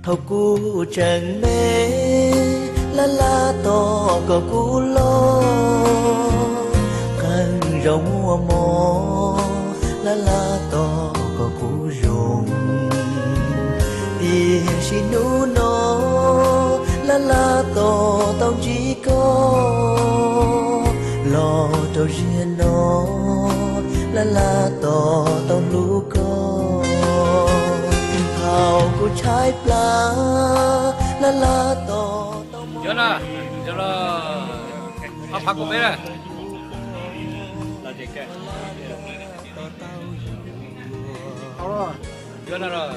Thaum kuv tseem me, laj laj tos kom kuv loj, qee zaus muaj mob, laj laj tos kom kuv zoo. Tiam sis hnub no, laj laj tos tau ntsib koj, los rau ziag no, laj laj tos tau hlub koj. Thaum kuv tshaib plab, laj laj tos tau. Yuav na, yuav los ob phav kaum peb na. Yuav no los.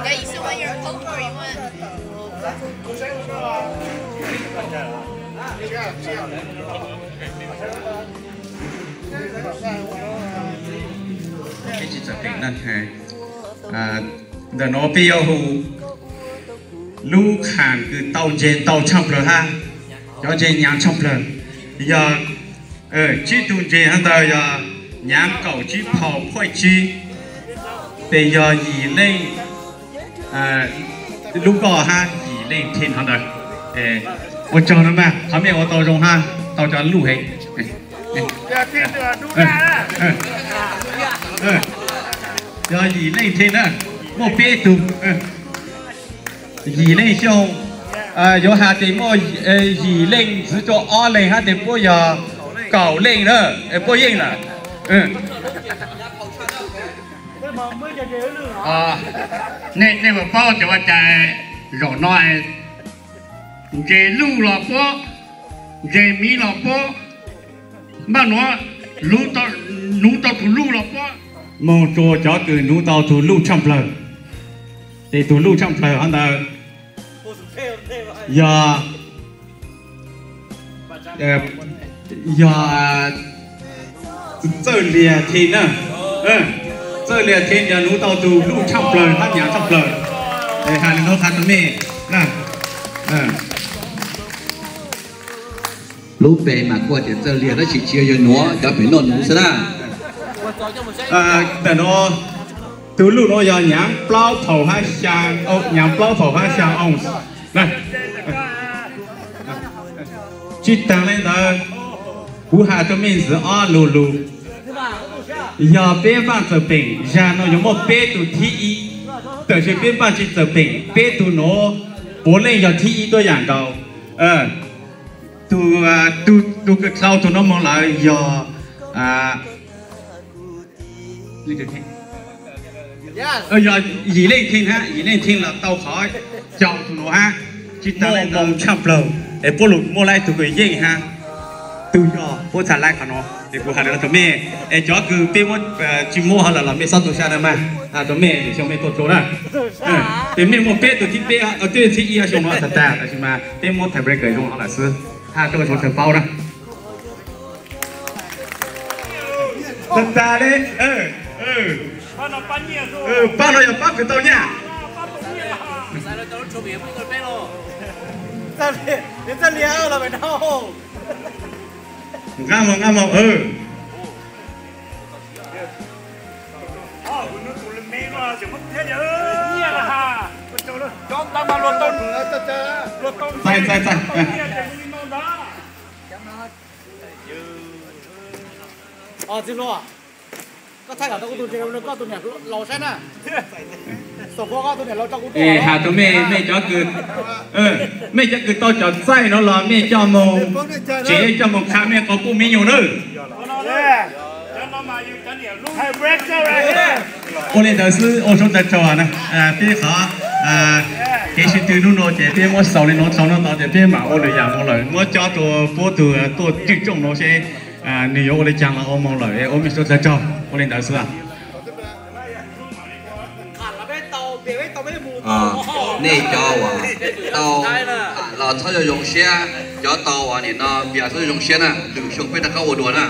Yeah, you still want your Coke or you want? Peb tsis txawm teem na. Ntawm no peb yuav hu lub kham kws tau ntseeg ntau tshaj plawg hab cov ntseeg nyaav tshaj plawg. Yog tsib tug ntseeg hov ntawd yog nyaav kaum tsib phau phuaj tsib, tes yog yim leej lub koj hab yim leej thij hov ntawd. Ua tsaug na mas, qhov mej ua tau zoo hab tau cov luj heev. Yog yim leej thij na, muaj peb tug. Yim leej xyooj, yuav has tes muaj yim leej ntxiv rua ob leeg hab tes puab yog kaum leej na, puab yeej lawm. Nej puas paub tias ua cas zaum no ntses luj los puab, ntses miv los puab, npaj nuav nuv tau tug luj los puab. Moog rua cov kws nuv tau tug luj tshaj plawg. Ces tug luj tshaj plawg hov ntawd yog, yog Txawj Liag Thim na. Txawj Liag Thim yog nuv tau tug luj tshaj plawg hab nyaav tshaj plawg. Es has le nuav qha rua mej na. Lub npe mas kuj tias Txawj Liag tab sis tsis yog nuav, cov pem noj nuv xwb na. Ntawm nuav, tug luj nuav yog nyaav plaub phaum hab xyaa, nyaav plaub phaum hab xyaa oz. Tsis taag le ntawd, kuv has rua mej ntxiv ob lug lug. Yog peb vaaj txawm peem, zag nuav yuav muaj peb tug thib ib, tab sis peb vaaj tsis txawm peem, peb tug nuav puav leej yog thib ib tuab yaam nkaus. Tug, tug kws dlhau tug nuav moog lawm yog yog Yim Leej Thim hab, Yim Leej Thim los tau qhov caum tug nuav hab. Tsis taag le ntawd, moog tshaj plawg es puab lug muab lawm tug kws yeej hab, tug yog puab txhaj lawm qhov nuav es kuv has le nuav rua mej. Es cov kws peb muab tsis muab hov lawm los mej xob tu sab na mas, has rua mej xyoo mej tuaj rua na. Ces mej muaj peb tug thib peb, peb tug thib ib xyoo no tag tag, tab sis mas peb muab tiebreaker zoo hov lawm xwb, has rua sawv daws paub na. Tag tag le. Pab no yog pab kws tau nyaj. Nqaj moog, nqaj moog. Txaij, txaij, txaij. Txiv Hluas, koj txaij kom tau kuv tus, koj tus niam laus saib na. Xav koj tus niam laus tso kuv tuaj. Es has rau mej, mej cov kws, mej cov kws tau cov txaij no los mej coj moog tsev, coj moog qha mej qau puj mej nyuam nawb. Ua li ntawd xwb, ua tsaug tsaug na. Peb qhov kev sib tw hnub no ces peb muab xaus li no, txog hnub no ces peb mam ua lwm yam moog lawm, muab cob rua puab tug tuaj cwj tsooj no seb nwg yuav ua li caag los ua moog lawm. Ua mej sawv daws tsaug, ua li ntawd xwb. Nej cov uas tau los txhob zoo zoo siab, cov tau uas nim no pias txhob zoo zoo siab na, lwm xyoo peb rov qab ua dua na.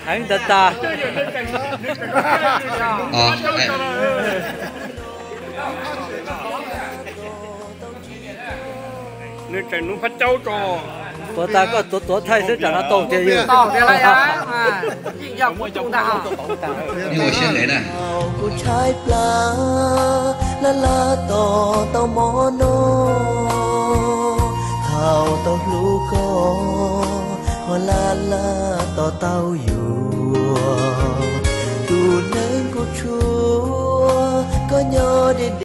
Heev tas tas. Puas tas koj tuav tuav thaij xwb tsam no tau tiag yog. Kuv tshaib plab laj laj tos tau mov noj, thaum tau hlub koj ho laj laj tos tau yus.